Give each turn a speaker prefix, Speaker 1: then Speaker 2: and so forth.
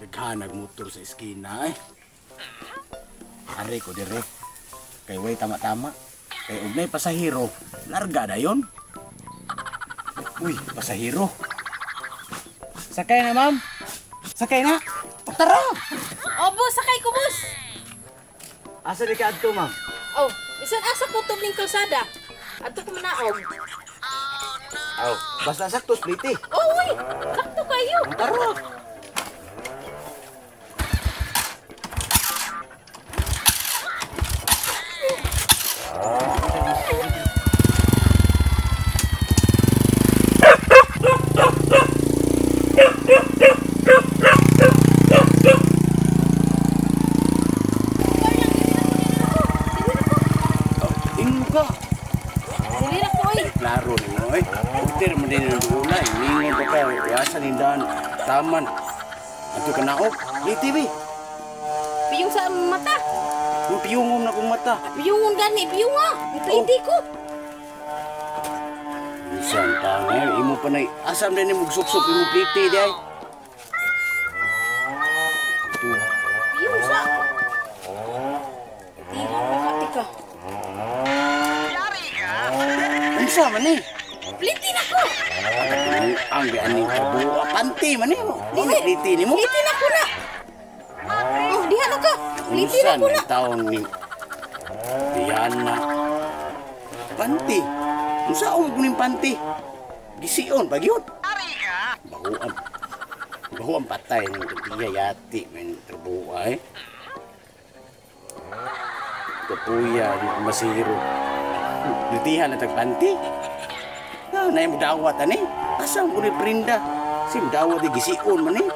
Speaker 1: Daghan motor sa eskina eh. Ari ko dire. Kay way tama-tama. Kay og nay pasahero, larga dayon. Uy, pasahero. Sakay na, ma'am. Sakay na. Tara.
Speaker 2: Oh, boss, sakay ko, boss.
Speaker 1: Asa di ka adto, ma'am?
Speaker 2: Oh, bisan asa ko tubling kalsada. Adto ko manaog.
Speaker 1: Aw, basta sakto spliti.
Speaker 2: Oh, uy, sakto kayo.
Speaker 1: Tara. Ingon ka.
Speaker 2: Dili na ko, oy.
Speaker 1: Klaro ni mo eh. Order man din ang una. Ningon pa ka. Wasa nindahan. Taman. Ato ka na oh. Liti bi.
Speaker 2: Piyong sa mata.
Speaker 1: Yung piyungom na kong mata.
Speaker 2: Piyungon gani, piyong ah. Hindi ko.
Speaker 1: Bisan tanga, imo pa na asam din mo suksok imo pliti di ay. Ito.
Speaker 2: Piyong sa. Tira pa ka, tika.
Speaker 1: Unsa man ni?
Speaker 2: Pliti na ko.
Speaker 1: Ang ang aning kabuo panty man ni mo. Dili pliti nimo.
Speaker 2: Pliti na ko na. Oh, diha na ka. Pliti
Speaker 1: Unsa
Speaker 2: na ko
Speaker 1: ni
Speaker 2: na.
Speaker 1: taon ni Diana. Panty. Unsa og ning panty? Gision pa gyud. Bahuan. Bahuan patay ng katiya yati men trabuha eh. Kapuya, di ko masiro. Lutihan na tagpanti. Na, na mo dawat ani. Asa mo ni Brinda? Sim dawat di gision man eh.